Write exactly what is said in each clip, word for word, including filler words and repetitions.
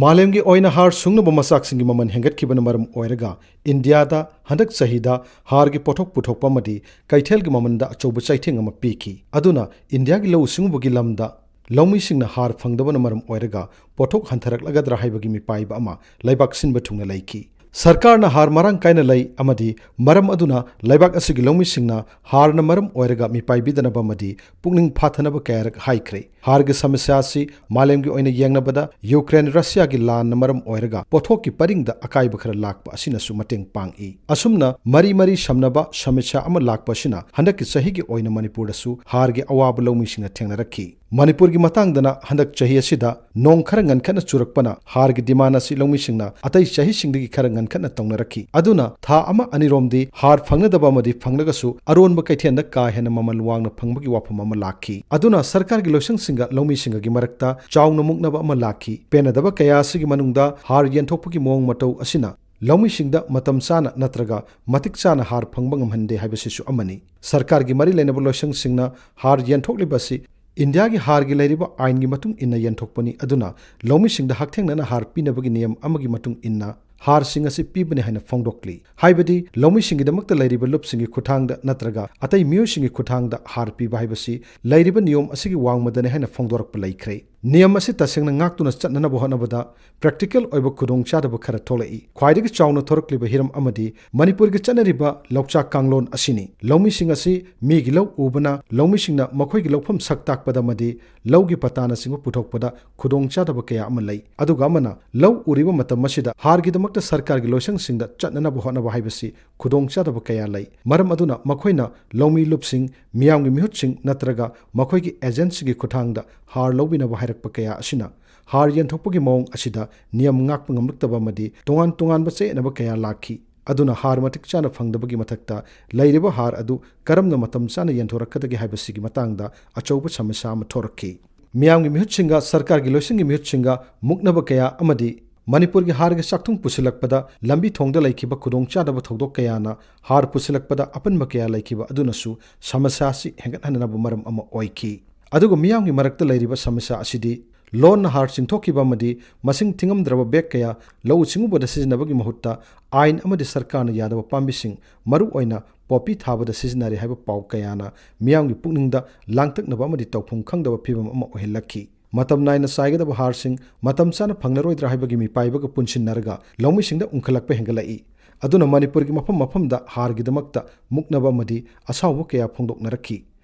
ꯃꯥꯂꯦꯝꯒꯤ ꯑꯣꯏꯅ ꯍꯥꯔ ꯁꯨꯡꯅꯕ ꯃꯆꯥꯛꯁꯤꯡꯒꯤ ꯃꯃꯜ ꯍꯦꯟꯒꯠꯈꯤꯕꯅ ꯃꯔꯝ ꯑꯣꯏꯔꯒ ꯏꯟꯗꯤꯌꯥꯗ ꯍꯟꯗꯛ ꯆꯍꯤꯗ ꯍꯥꯔꯒꯤ ꯄꯣꯠꯊꯣꯛ ꯄꯨꯊꯣꯛꯄ ꯑꯃꯗꯤ ꯀꯩꯊꯦꯜꯒꯤ ꯃꯃꯜꯗ ꯑꯆꯧꯕ ꯆꯩꯊꯦꯡ ꯑꯃ ꯄꯤꯈꯤ꯫ ꯑꯗꯨꯅ ꯏꯟꯗꯤꯌꯥꯒꯤ ꯂꯧꯎ ꯁꯤꯡꯎꯕꯒꯤ ꯂꯝꯗ ꯂꯧꯃꯤꯁꯤꯡꯅ ꯍꯥꯔ ꯐꯪꯗꯕꯅ ꯃꯔꯝ ꯑꯣꯏꯔꯒ ꯄꯣꯠꯊꯣꯛ ꯍꯟꯊꯔꯛꯂꯒꯗ꯭ꯔꯥ ꯍꯥꯏꯕꯒꯤ ꯃꯤꯄꯥꯏꯕ ꯑꯃ ꯂꯩꯕꯥꯛ ꯁꯤꯟꯕ ꯊꯨꯡꯅ ꯂꯩꯈꯤ꯫ ꯁꯔꯀꯥꯔꯅ ꯍꯥꯔ ꯃꯔꯥꯡ ꯀꯥꯏꯅ ꯂꯩ ꯑꯃꯗꯤ ꯃꯔꯝ ꯑꯗꯨꯅ ꯂꯩꯕꯥꯛ ꯑꯁꯤꯒꯤ ꯂꯧꯃꯤꯁꯤꯡꯅ ꯍꯥꯔꯅ ꯃꯔꯝ ꯑꯣꯏꯔꯒ ꯃꯤꯄꯥꯏꯕꯤꯗꯅꯕ ꯑꯃꯗꯤ ꯄꯨꯛꯅꯤꯡ ꯐꯥꯊꯅꯕ ꯀꯌꯥꯔꯛ ꯍꯥꯏꯈ꯭ꯔꯦ꯫ ꯍꯥꯔꯒꯤ ꯁꯃꯁ꯭ꯌꯥ ꯑꯁꯤ ꯃꯥꯂꯦꯝꯒꯤ ꯑꯣꯏꯅ ꯌꯦꯡꯅꯕꯗ ꯌꯨꯀ꯭ꯔꯦꯟ ꯔꯁꯤꯌꯥꯒꯤ ꯂꯥꯟꯅ ꯃꯔꯝ ꯑꯣꯏꯔꯒ ꯄꯣꯠꯊꯣꯛꯀꯤ ꯄꯔꯤꯡꯗ ꯑꯀꯥꯏꯕ ꯈꯔ ꯂꯥꯛꯄ ꯑꯁꯤꯅꯁꯨ ꯃꯇꯦꯡ ꯄꯥꯡꯏ꯫ ꯑꯁꯨꯝꯅ ꯃꯔꯤ ꯃꯔꯤ ꯁꯝꯅꯕ ꯁꯃꯁ꯭ꯌꯥ ꯑꯃ ꯂꯥꯛꯄ ꯑꯁꯤꯅ ꯍꯟꯗꯛꯀꯤ ꯆꯍꯤꯒꯤ ꯑꯣꯏꯅ ꯃꯅꯤꯄꯨꯔꯗꯁꯨ ꯍꯥꯔꯒꯤ ꯑꯋꯥꯕ ꯂꯧꯃꯤꯁꯤꯡꯅ ꯊꯦꯡꯅꯔꯛꯈꯤ꯫ ꯃꯅꯤꯄꯨꯔꯒꯤ ꯃꯇꯥꯡꯗꯅ ꯍꯟꯗꯛ ꯆꯍꯤ ꯑꯁꯤꯗ ꯅꯣꯡ ꯈꯔ ꯉꯟꯈꯠꯅ ꯆꯨꯔꯛꯄꯅ ꯍꯥꯔꯒꯤ demand ꯑꯁꯤ ꯂꯧꯃꯤꯁꯤꯡꯅ ꯑꯇꯩ ꯆꯍꯤꯁꯤꯡꯗꯒꯤ ꯈꯔ ꯉꯟꯈꯠꯅ ꯇꯧꯅꯔꯛꯈꯤ꯫ ꯑꯗꯨꯅ ꯊꯥ ꯑꯃ ꯑꯅꯤꯔꯣꯝꯗꯤ ꯍꯥꯔ ꯐꯪꯅꯗꯕ ꯑꯃꯗꯤ ꯐꯪꯂꯒꯁꯨ ꯑꯔꯣꯟꯕ ꯀꯩꯊꯦꯜꯗ ꯀꯥ ꯍꯦꯟꯅ ꯃꯃꯜ ꯋꯥꯡꯅ ꯐꯪꯕꯒꯤ ꯋꯥꯐꯝ ꯑꯃ ꯂꯥꯛꯈꯤ꯫ ꯑꯗꯨꯅ ꯁꯔꯀꯥꯔꯒꯤ ꯂꯣꯏꯁꯪꯁꯤꯡꯒ ꯂꯧꯃꯤꯁꯤꯡꯒꯒꯤ ꯃꯔꯛꯇ ꯆꯥꯎꯅ ꯃꯨꯛꯅꯕ ꯑꯃ ꯂꯥꯛꯈꯤ꯫ ꯄꯦꯟꯅꯗꯕ ꯀꯌꯥ ꯑꯁꯤꯒꯤ ꯃꯅꯨꯡꯗ ꯍꯥꯔ ꯌꯦꯟꯊꯣꯛꯄꯒꯤ ꯃꯑꯣꯡ ꯃꯇꯧ ꯑꯁꯤꯅ ꯂꯧꯃꯤꯁꯤꯡꯗ ꯃꯇꯝ ꯆꯥꯅ ꯅꯠꯇ꯭ꯔꯒ ꯃꯇꯤꯛ ꯆꯥꯅ ꯍꯥꯔ ꯐꯪꯕ ꯉꯝꯍꯟꯗꯦ ꯍꯥꯏꯕꯁꯤꯁꯨ ꯑꯃꯅꯤ꯫ ꯁꯔꯀꯥꯔꯒꯤ ꯃꯔꯤ ꯂꯩꯅꯕ ꯂꯣꯏꯁꯪꯁꯤꯡꯅ ꯍꯥꯔ ꯌꯦꯟꯊꯣꯛꯂꯤꯕ ꯑꯁꯤ ꯏꯟꯗꯤꯌꯥꯒꯤ ꯍꯥꯔꯒꯤ ꯂꯩꯔꯤꯕ ꯑꯥꯏꯟꯒꯤ ꯃꯇꯨꯡ ꯏꯟꯅ ꯌꯦꯟꯊꯣꯛꯄꯅꯤ, ꯑꯗꯨꯅ ꯂꯧꯃꯤꯁꯤꯡꯗ ꯍꯛꯊꯦꯡꯅꯅ ꯍꯥꯔ ꯄꯤꯅꯕꯒꯤ ꯅꯤꯌꯝ ꯑꯃꯒꯤ ꯃꯇꯨꯡ ꯏꯟꯅ ꯍꯥꯔꯁꯤꯡ ꯑꯁꯤ ꯄꯤꯕꯅꯤ ꯍꯥꯏꯅ ꯐꯣꯡꯗꯣꯛꯂꯤ꯫ ꯍꯥꯏꯕꯗꯤ ꯂꯧꯃꯤꯁꯤꯡꯒꯤꯗꯃꯛꯇ ꯂꯩꯔꯤꯕ ꯂꯨꯞꯁꯤꯡꯒꯤ ꯈꯨꯠꯊꯥꯡꯗ ꯅꯠꯇ꯭ꯔꯒ ꯑꯇꯩ ꯃꯤꯑꯣꯏꯁꯤꯡꯒꯤ ꯈꯨꯠꯊꯥꯡꯗ ꯍꯥꯔ ꯄꯤꯕ ꯍꯥꯏꯕꯁꯤ ꯂꯩꯔꯤꯕ ꯅꯤꯌꯣꯝ ꯑꯁꯤꯒꯤ ꯋꯥꯡꯃꯗꯅꯤ ꯍꯥꯏꯅ ꯐꯣꯡꯗꯣꯔꯛꯄ ꯂꯩꯈ꯭ꯔꯦ꯫ ꯅꯤꯌꯝ ꯑꯁꯤ ꯇꯁꯦꯡꯅ ꯉꯥꯛꯇꯨꯅ ꯆꯠꯅꯅꯕ ꯍꯣꯠꯅꯕꯗ practical ꯑꯣꯏꯕ ꯈꯨꯗꯣꯡꯆꯥꯗꯕ ꯈꯔ ꯊꯣꯛꯂꯛꯏ꯫ ꯈ꯭ꯋꯥꯏꯗꯒꯤ ꯆꯥꯎꯅ ꯊꯣꯔꯛꯂꯤꯕ ꯍꯤꯔꯝ ꯑꯃꯗꯤ ꯃꯅꯤꯄꯨꯔꯒꯤ ꯆꯠꯅꯔꯤꯕ ꯂꯧꯆꯥꯛ ꯀꯥꯡꯂꯣꯟ ꯑꯁꯤꯅꯤ꯫ ꯂꯧꯃꯤꯁꯤꯡ ꯑꯁꯤ ꯃꯤꯒꯤ ꯂꯧ ꯎꯕꯅ ꯂꯧꯃꯤꯁꯤꯡꯅ ꯃꯈꯣꯏꯒꯤ ꯂꯧꯐꯝ ꯁꯛ ꯇꯥꯛꯄꯗ ꯑꯃꯗꯤ ꯂꯧꯒꯤ ꯄꯇꯥꯅꯆꯤꯡꯕ ꯄꯨꯊꯣꯛꯄꯗ ꯈꯨꯗꯣꯡꯆꯥꯗꯕ ꯀꯌꯥ ꯑꯃ ꯂꯩ꯫ ꯑꯗꯨꯒ ꯑꯃꯅ ꯂꯧ ꯎꯔꯤꯕ ꯃꯇꯝ ꯑꯁꯤꯗ ꯍꯥꯔꯒꯤꯗꯃꯛꯇ ꯁꯔꯀꯥꯔꯒꯤ ꯂꯣꯏꯁꯪꯁꯤꯡꯗ ꯆꯠꯅꯅꯕ ꯍꯣꯠꯅꯕ ꯍꯥꯏꯕꯁꯤ ꯈꯨꯗꯣꯡꯆꯥꯗꯕ ꯀꯌꯥ ꯂꯩ꯫ ꯃꯔꯝ ꯑꯗꯨꯅ ꯃꯈꯣꯏꯅ ꯂꯧꯃꯤ ꯂꯨꯞꯁꯤꯡ, ꯃꯤꯌꯥꯝꯒꯤ ꯃꯤꯍꯨꯠꯁꯤꯡ ꯅꯠꯇ꯭ꯔꯒ ꯃꯈꯣꯏꯒꯤ agentꯁꯤꯡꯒꯤ ꯈꯨꯠꯊꯥꯡꯗ ꯍꯥꯔ ꯂꯧꯕꯤꯅꯕ ꯍꯥꯏꯔꯛꯄ ꯀꯌꯥ ꯑꯁꯤꯅ ꯍꯥꯔ ꯌꯦꯟꯊꯣꯛꯄꯒꯤ ꯃꯑꯣꯡ ꯑꯁꯤꯗ ꯅꯤꯌꯝ ꯉꯥꯛꯄ ꯉꯝꯂꯛꯇꯕ ꯑꯃꯗꯤ ꯇꯣꯉꯥꯟ ꯇꯣꯉꯥꯟꯕ ꯆꯌꯦꯠꯅꯕ ꯀꯌꯥ ꯂꯥꯛꯈꯤ꯫ ꯑꯗꯨꯅ ꯍꯥꯔ ꯃꯇꯤꯛ ꯆꯥꯅ ꯐꯪꯗꯕꯒꯤ ꯃꯊꯛꯇ ꯂꯩꯔꯤꯕ ꯍꯥꯔ ꯑꯗꯨ ꯀꯔꯝꯅ ꯃꯇꯝ ꯆꯥꯅ ꯌꯦꯟꯊꯣꯔꯛꯀꯗꯒꯦ ꯍꯥꯏꯕꯁꯤꯒꯤ ꯃꯇꯥꯡꯗ ꯑꯆꯧꯕ ꯁꯃꯁ꯭ꯌꯥ ꯑꯃ ꯊꯣꯔꯛꯈꯤ꯫ ꯃꯤꯌꯥꯝꯒꯤ ꯃꯤꯍꯨꯠꯁꯤꯡꯒ ꯁꯔꯀꯥꯔꯒꯤ ꯂꯣꯏꯁꯪꯒꯤ ꯃꯤꯍꯨꯠꯁꯤꯡꯒ ꯃꯨꯛꯅꯕ ꯀꯌꯥ ꯑꯃꯗꯤ ꯃꯅꯤꯄꯨꯔꯒꯤ ꯍꯥꯔꯒꯤ ꯆꯥꯛꯊꯨꯡ ꯄꯨꯁꯤꯜꯂꯛꯄꯗ ꯂꯝꯕꯤ ꯊꯣꯡꯗ ꯂꯩꯈꯤꯕ ꯈꯨꯗꯣꯡꯆꯥꯗꯕ ꯊꯧꯗꯣꯛ ꯀꯌꯥꯅ ꯍꯥꯔ ꯄꯨꯁꯤꯜꯂꯛꯄꯗ ꯑꯄꯟꯕ ꯀꯌꯥ ꯂꯩꯈꯤꯕ ꯑꯗꯨꯅꯁꯨ ꯁꯃꯁ꯭ꯌꯥ ꯑꯁꯤ ꯍꯦꯟꯒꯠꯍꯟꯅꯅꯕ ꯃꯔꯝ ꯑꯃ ꯑꯣꯏꯈꯤ꯫ ꯑꯗꯨꯒ ꯃꯤꯌꯥꯝꯒꯤ ꯃꯔꯛꯇ ꯂꯩꯔꯤꯕ ꯁꯃꯁ꯭ꯌꯥ ꯑꯁꯤꯗꯤ ꯂꯣꯟꯅ ꯍꯥꯔ ꯆꯤꯡꯊꯣꯛꯈꯤꯕ ꯑꯃꯗꯤ ꯃꯁꯤꯡ ꯊꯤꯉꯝꯗ꯭ꯔꯕ ꯕꯦꯒ ꯀꯌꯥ ꯂꯧꯎ ꯁꯤꯡꯎꯕꯗ ꯁꯤꯖꯤꯟꯅꯕꯒꯤ ꯃꯍꯨꯠꯇ ꯑꯥꯏꯟ ꯑꯃꯗꯤ ꯁꯔꯀꯥꯔꯅ ꯌꯥꯗꯕ ꯄꯥꯝꯕꯤꯁꯤꯡ, ꯃꯔꯨꯑꯣꯏꯅ ꯄꯣꯄꯤ ꯊꯥꯕꯗ ꯁꯤꯖꯤꯟꯅꯔꯦ ꯍꯥꯏꯕ ꯄꯥꯎ ꯀꯌꯥꯅ ꯃꯤꯌꯥꯝꯒꯤ ꯄꯨꯛꯅꯤꯡꯗ ꯂꯥꯡꯇꯛꯅꯕ ꯑꯃꯗꯤ ꯇꯧꯐꯝ ꯈꯪꯗꯕ ꯐꯤꯕꯝ ꯑꯃ ꯑꯣꯏꯍꯜꯂꯛꯈꯤ꯫ ꯃꯇꯝ ꯅꯥꯏꯅ ꯆꯥꯏꯒꯗꯕ ꯍꯥꯔꯁꯤꯡ ꯃꯇꯝ ꯆꯥꯅ ꯐꯪꯂꯔꯣꯏꯗ꯭ꯔꯥ ꯍꯥꯏꯕꯒꯤ ꯃꯤꯄꯥꯏꯕꯒ ꯄꯨꯟꯁꯤꯟꯅꯔꯒ ꯂꯧꯃꯤꯁꯤꯡꯗ ꯎꯪꯈꯠꯂꯛꯄ ꯍꯦꯟꯒꯠꯂꯛꯏ꯫ ꯑꯗꯨꯅ ꯃꯅꯤꯄꯨꯔꯒꯤ ꯃꯐꯝ ꯃꯐꯝꯗ ꯍꯥꯔꯒꯤꯗꯃꯛꯇ ꯃꯨꯛꯅꯕ ꯑꯃꯗꯤ ꯑꯁꯥꯎꯕ ꯀꯌꯥ ꯐꯣꯡꯗꯣꯛꯅꯔꯛꯈꯤ꯫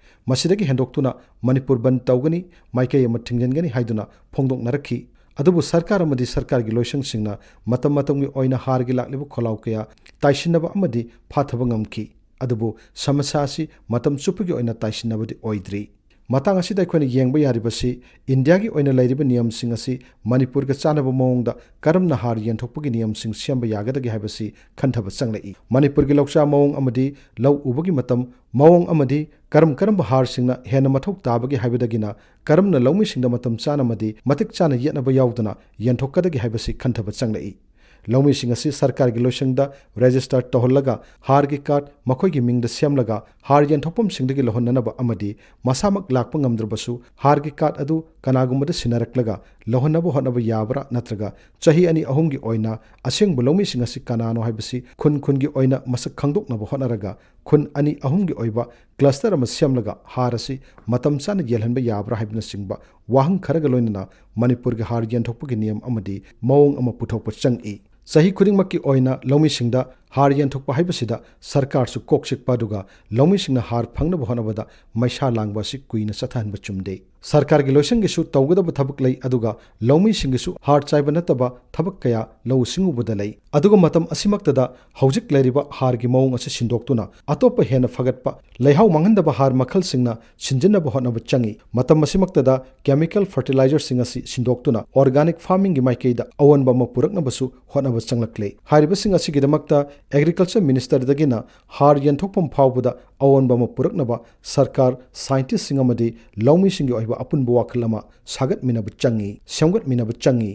ꯃꯁꯤꯗꯒꯤ ꯍꯦꯟꯗꯣꯛꯇꯨꯅ ꯃꯅꯤꯄꯨꯔ ꯕꯟꯗ ꯇꯧꯒꯅꯤ, ꯃꯥꯏꯀꯩ ꯑꯃ ꯊꯤꯡꯖꯤꯟꯒꯅꯤ ꯍꯥꯏꯗꯨꯅ ꯐꯣꯡꯗꯣꯛꯅꯔꯛꯈꯤ꯫ ꯑꯗꯨꯕꯨ ꯁꯔꯀꯥꯔ ꯑꯃꯗꯤ ꯁꯔꯀꯥꯔꯒꯤ ꯂꯣꯏꯁꯪꯁꯤꯡꯅ ꯃꯇꯝ ꯃꯇꯝꯒꯤ ꯑꯣꯏꯅ ꯍꯥꯔꯒꯤ ꯂꯥꯛꯂꯤꯕ ꯈꯣꯜꯂꯥꯎ ꯀꯌꯥ ꯇꯥꯏꯁꯤꯟꯅꯕ ꯑꯃꯗꯤ ꯐꯥꯊꯕ ꯉꯝꯈꯤ꯫ ꯑꯗꯨꯕꯨ ꯁꯃꯁ꯭ꯌꯥ ꯑꯁꯤ ꯃꯇꯝ ꯆꯨꯞꯄꯒꯤ ꯑꯣꯏꯅ ꯇꯥꯏꯁꯤꯟꯅꯕꯗꯤ ꯑꯣꯏꯗ꯭ꯔꯤ꯫ ꯃꯇꯥꯡ ꯑꯁꯤꯗ ꯑꯩꯈꯣꯏꯅ ꯌꯦꯡꯕ ꯌꯥꯔꯤꯕꯁꯤ ꯏꯟꯗꯤꯌꯥꯒꯤ ꯑꯣꯏꯅ ꯂꯩꯔꯤꯕ ꯅꯤꯌꯝꯁꯤꯡ ꯑꯁꯤ ꯃꯅꯤꯄꯨꯔꯒ ꯆꯥꯟꯅꯕ ꯃꯑꯣꯡꯗ ꯀꯔꯝꯅ ꯍꯥꯔ ꯌꯦꯟꯊꯣꯛꯄꯒꯤ ꯅꯤꯌꯝꯁꯤꯡ ꯁꯦꯝꯕ ꯌꯥꯒꯗꯒꯦ ꯍꯥꯏꯕꯁꯤ ꯈꯟꯊꯕ ꯆꯪꯂꯛꯏ꯫ ꯃꯅꯤꯄꯨꯔꯒꯤ ꯂꯧꯆꯥ ꯃꯑꯣꯡ ꯑꯃꯗꯤ ꯂꯧ ꯎꯕꯒꯤ ꯃꯇꯝ ꯃꯑꯣꯡ ꯑꯃꯗꯤ ꯀꯔꯝ ꯀꯔꯝꯕ ꯍꯥꯔꯁꯤꯡꯅ ꯍꯦꯟꯅ ꯃꯊꯧ ꯇꯥꯕꯒꯦ ꯍꯥꯏꯕꯗꯒꯤꯅ ꯀꯔꯝꯅ ꯂꯧꯃꯤꯁꯤꯡꯗ ꯃꯇꯝ ꯆꯥꯅ ꯑꯃꯗꯤ ꯃꯇꯤꯛ ꯆꯥꯅ ꯌꯦꯠꯅꯕ ꯌꯥꯎꯗꯅ ꯌꯦꯟꯊꯣꯛꯀꯗꯒꯦ ꯍꯥꯏꯕꯁꯤ ꯈꯟꯊꯕ ꯆꯪꯂꯛꯏ꯫ ꯂꯧꯃꯤꯁꯤꯡ ꯑꯁꯤ ꯁꯔꯀꯥꯔꯒꯤ ꯂꯣꯏꯁꯪꯗ ꯔꯦꯖꯤꯁꯇꯔ ꯇꯧꯍꯜꯂꯒ ꯍꯥꯔꯒꯤ ꯀꯥꯔꯗ ꯃꯈꯣꯏꯒꯤ ꯃꯤꯡꯗ ꯁꯦꯝꯂꯒ ꯍꯥꯔ ꯌꯦꯟꯊꯣꯛꯐꯝꯁꯤꯡꯗꯒꯤ ꯂꯧꯍꯟꯅꯅꯕ ꯑꯃꯗꯤ ꯃꯁꯥꯃꯛ ꯂꯥꯛꯄ ꯉꯝꯗ꯭ꯔꯕꯁꯨ ꯍꯥꯔꯒꯤ ꯀꯥꯔꯗ ꯑꯗꯨ ꯀꯅꯥꯒꯨꯝꯕꯗ ꯁꯤꯟꯅꯔꯛꯂꯒ ꯂꯧꯍꯟꯅꯕ ꯍꯣꯠꯅꯕ ꯌꯥꯕ꯭ꯔꯥ ꯅꯠꯇ꯭ꯔꯒ ꯆꯍꯤ ꯑꯅꯤ ꯑꯍꯨꯝꯒꯤ ꯑꯣꯏꯅ ꯑꯁꯦꯡꯕ ꯂꯧꯃꯤꯁꯤꯡ ꯑꯁꯤ ꯀꯅꯥꯅꯣ ꯍꯥꯏꯕꯁꯤ ꯈꯨꯟ ꯈꯨꯟꯒꯤ ꯑꯣꯏꯅ ꯃꯁꯛ ꯈꯪꯗꯣꯛꯅꯕ ꯍꯣꯠꯅꯔꯒ ꯈꯨꯟ ꯑꯅꯤ ꯑꯍꯨꯝꯒꯤ ꯑꯣꯏꯕ ꯀ꯭ꯂꯁꯇꯔ ꯑꯃ ꯁꯦꯝꯂꯒ ꯍꯥꯔ ꯑꯁꯤ ꯃꯇꯝ ꯆꯥꯅ ꯌꯦꯜꯍꯟꯕ ꯌꯥꯕ꯭ꯔꯥ ꯍꯥꯏꯕꯅꯆꯤꯡꯕ ꯋꯥꯍꯪ ꯈꯔꯒ ꯂꯣꯏꯅꯅ ꯃꯅꯤꯄꯨꯔꯒꯤ ꯍꯥꯔ ꯌꯦꯟꯊꯣꯛꯄꯒꯤ ꯅꯤꯌꯝ ꯑꯃꯗꯤ ꯃꯑꯣꯡ ꯑꯃ ꯄꯨꯊꯣꯛꯄ ꯆꯪꯏ꯫ ꯆꯍꯤ ꯈꯨꯗꯤꯡꯃꯛꯀꯤ ꯑꯣꯏꯅ ꯂꯧꯃꯤꯁꯤꯡꯗ ꯍꯥꯔ ꯌꯦꯟꯊꯣꯛꯄ ꯍꯥꯏꯕꯁꯤꯗ ꯁꯔꯀꯥꯔꯁꯨ ꯀꯣꯛ ꯆꯤꯛꯄ ꯑꯗꯨꯒ ꯂꯧꯃꯤꯁꯤꯡꯅ ꯍꯥꯔ ꯐꯪꯅꯕ ꯍꯣꯠꯅꯕꯗ ꯃꯩꯁꯥ ꯂꯥꯡꯕ ꯑꯁꯤ ꯀꯨꯏꯅ ꯆꯠꯊꯍꯟꯕ ꯆꯨꯝꯗꯦ꯫ ꯁꯔꯀꯥꯔꯒꯤ ꯂꯣꯏꯁꯪꯒꯤꯁꯨ ꯇꯧꯒꯗꯕ ꯊꯕꯛ ꯂꯩ, ꯑꯗꯨꯒ ꯂꯧꯃꯤꯁꯤꯡꯒꯤꯁꯨ ꯍꯥꯔ ꯆꯥꯏꯕ ꯅꯠꯇꯕ ꯊꯕꯛ ꯀꯌꯥ ꯂꯧꯎ ꯁꯤꯡꯎꯕꯗ ꯂꯩ꯫ ꯑꯗꯨꯒ ꯃꯇꯝ ꯑꯁꯤꯃꯛꯇꯗ ꯍꯧꯖꯤꯛ ꯂꯩꯔꯤꯕ ꯍꯥꯔꯒꯤ ꯃꯑꯣꯡ ꯑꯁꯤ ꯁꯤꯟꯗꯣꯛꯇꯨꯅ ꯑꯇꯣꯞꯄ ꯍꯦꯟꯅ ꯐꯒꯠꯄ ꯂꯩꯍꯥꯎ ꯃꯥꯡꯍꯟꯗꯕ ꯍꯥꯔ ꯃꯈꯜꯁꯤꯡꯅ ꯁꯤꯟꯖꯤꯟꯅꯕ ꯍꯣꯠꯅꯕ ꯆꯪꯏ꯫ ꯃꯇꯝ ꯑꯁꯤꯃꯛꯇꯗ ꯀꯦꯃꯤꯀꯦꯜ ꯐꯔꯇꯤꯂꯥꯏꯖꯔꯁꯤꯡ ꯑꯁꯤ ꯁꯤꯟꯗꯣꯛꯇꯨꯅ ꯑꯣꯔꯒꯥꯅꯤꯛ ꯐꯥꯔꯃꯤꯡꯒꯤ ꯃꯥꯏꯀꯩꯗ ꯑꯑꯣꯟꯕ ꯑꯃ ꯄꯨꯔꯛꯅꯕꯁꯨ ꯍꯣꯠꯅꯕ ꯆꯪꯂꯛꯂꯦ꯫ ꯍꯥꯏꯔꯤꯕꯁꯤꯡ ꯑꯁꯤꯒꯤꯗꯃꯛꯇ ꯑꯦꯒ꯭ꯔꯤꯀꯜꯆꯔ ꯃꯤꯅꯤꯁꯇꯔꯗꯒꯤꯅ ꯍꯥꯔ ꯌꯦꯟꯊꯣꯛꯐꯝ ꯐꯥꯎꯕꯗ ꯑꯑꯣꯟꯕ ꯑꯃ ꯄꯨꯔꯛꯅꯕ ꯁꯔꯀꯥꯔ, ꯁꯥꯏꯟꯇꯤꯁꯁꯤꯡ ꯑꯃꯗꯤ ꯂꯧꯃꯤꯁꯤꯡꯒꯤ ꯑꯣꯏꯕ ꯑꯄꯨꯟꯕ ꯋꯥꯈꯜ ꯑꯃ ꯁꯥꯒꯠꯃꯤꯟꯅꯕ ꯆꯪꯏ, ꯁꯦꯝꯒꯠꯃꯤꯟꯅꯕ ꯆꯪꯏ꯫